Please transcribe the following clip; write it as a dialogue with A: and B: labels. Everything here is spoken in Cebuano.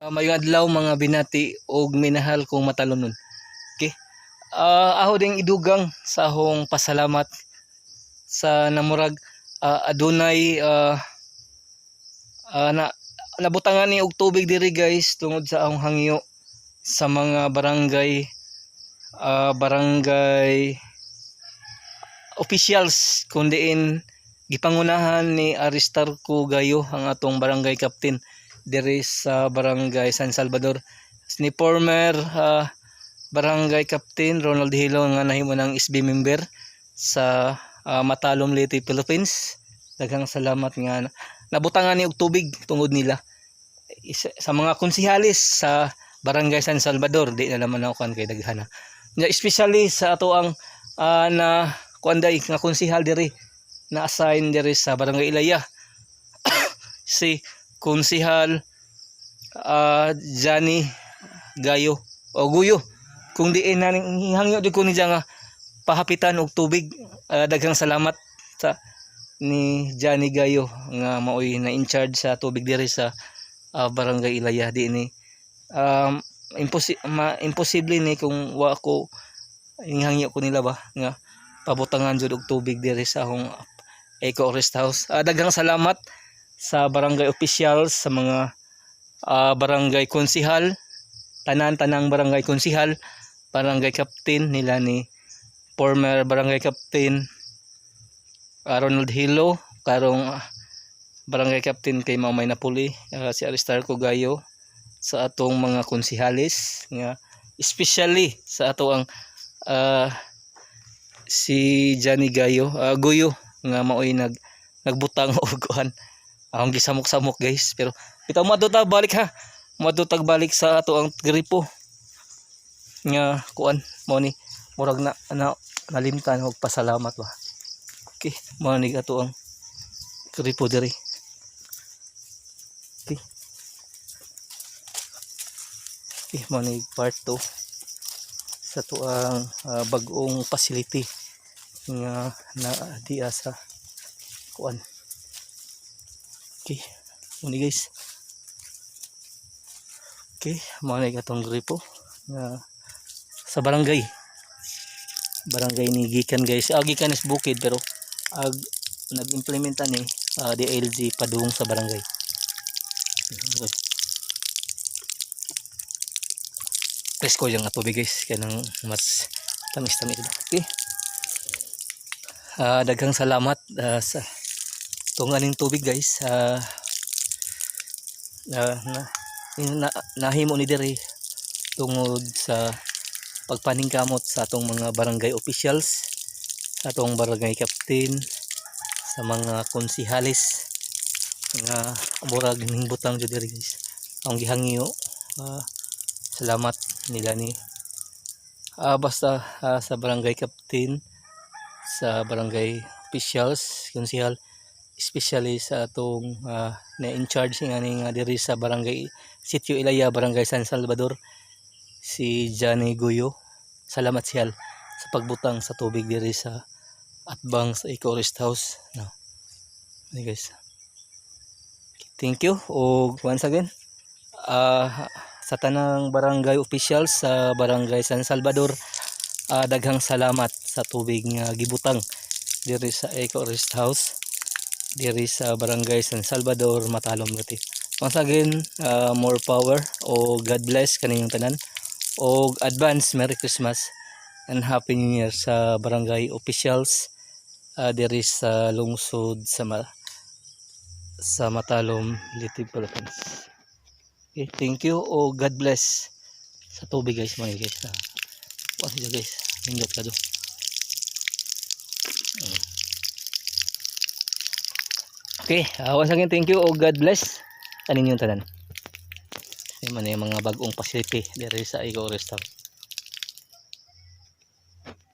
A: Maayong adlaw, mga binati og minahal kong Matalomnon. Okay. Ako ding idugang sa akong pasalamat sa namurag adunay na nabutangan ni og tubig diri, guys, tungod sa akong hangyo sa mga barangay officials kung diin gipangunahan ni Aristarco Gayo, ang atong barangay captain diri sa Barangay San Salvador, ni former barangay captain Ronald Hilo nga nahimo ng SB member sa Matalom, Leyte, Philippines. Daghang salamat nga nabutangan ni og tubig tungod nila. Sa mga konsehalis sa Barangay San Salvador, di na naman ako kan kay daghan na. Nya, especially sa ato ang na kuanday nga konsehal diri na assign diri sa Barangay Ilaya, si Konsehal Johnny Gayo o Guyo, kung diin na hangyo di ko ni nga pahapitan og tubig. Daghang salamat sa ni Johnny Gayo nga maoy na in charge sa tubig diri sa Barangay Ilaya. Di ni imposible ni kung wa ko hangyo ko nila ba nga pabutangan jud og tubig diri sa akong Eco Rest House. Daghang salamat sa barangay officials, sa mga barangay konsihal, tanan-tanang barangay konsihal, barangay captain nila ni former barangay captain Ronald Hilo, karong barangay captain kay Mamay Napoli, si Aristarco Gayo, sa atong mga konsihalis nga especially sa ato ang si Johnny Gayo, Guyo, nga maoy nagbutang og kuan akong gisamok-samok, guys. Pero bitaw moadto ta balik ha, moadto tag balik sa ato ang gripo nga kuan mo ni murag na nalimtan og pasalamat ba. Okay, mao ni ato ang gripo diri. Okay, mao ni part 2 sa ato ang bag-ong facility nga na diya sa kuan. Okay, mao ni, guys. Okay, mao ni atong gripo nga sa barangay barangay ni gikan, guys, gikan is bukid, pero ag nag-implementa ni DILG padung sa barangay. Okay. Presko yung tubig, guys, kanang mas tamis-tamis. Okay, daghang salamat sa tunganing tubig, guys, na nahimo ni diri tungod sa pagpaningkamot sa atong mga barangay officials, sa atong barangay captain, sa mga konsihales nga murag ning butang jud diri, guys, ang gihangyo. Salamat nila ni basta sa barangay captain, sa barangay officials, konsihal, especially sa atong na in charge nga ni nga diri sa Barangay Sitio Ilaya, Barangay San Salvador, si Johnny Guyo. Salamat siya sa pagbutang sa tubig diri sa atbang sa Eco Rest House, no. Ano, guys, thank you. O once again, sa tanang barangay officials sa Barangay San Salvador, daghang salamat sa tubig nga gibutang diri sa Eco Rest House diri sa Barangay San Salvador, Matalom, Leyte. Once again, more power o God bless kaninyong tanan o advance Merry Christmas and Happy New Year sa barangay officials diri sa lungsod sa Matalom, Leyte, Philippines. Okay, thank you o God bless sa tubig, guys, mga guys. Siya, guys. Nindot ka do. Okay, once again, thank you o God bless kaninyong tanan. Yan man yung mga bagong facility diri sa Eco Rest House.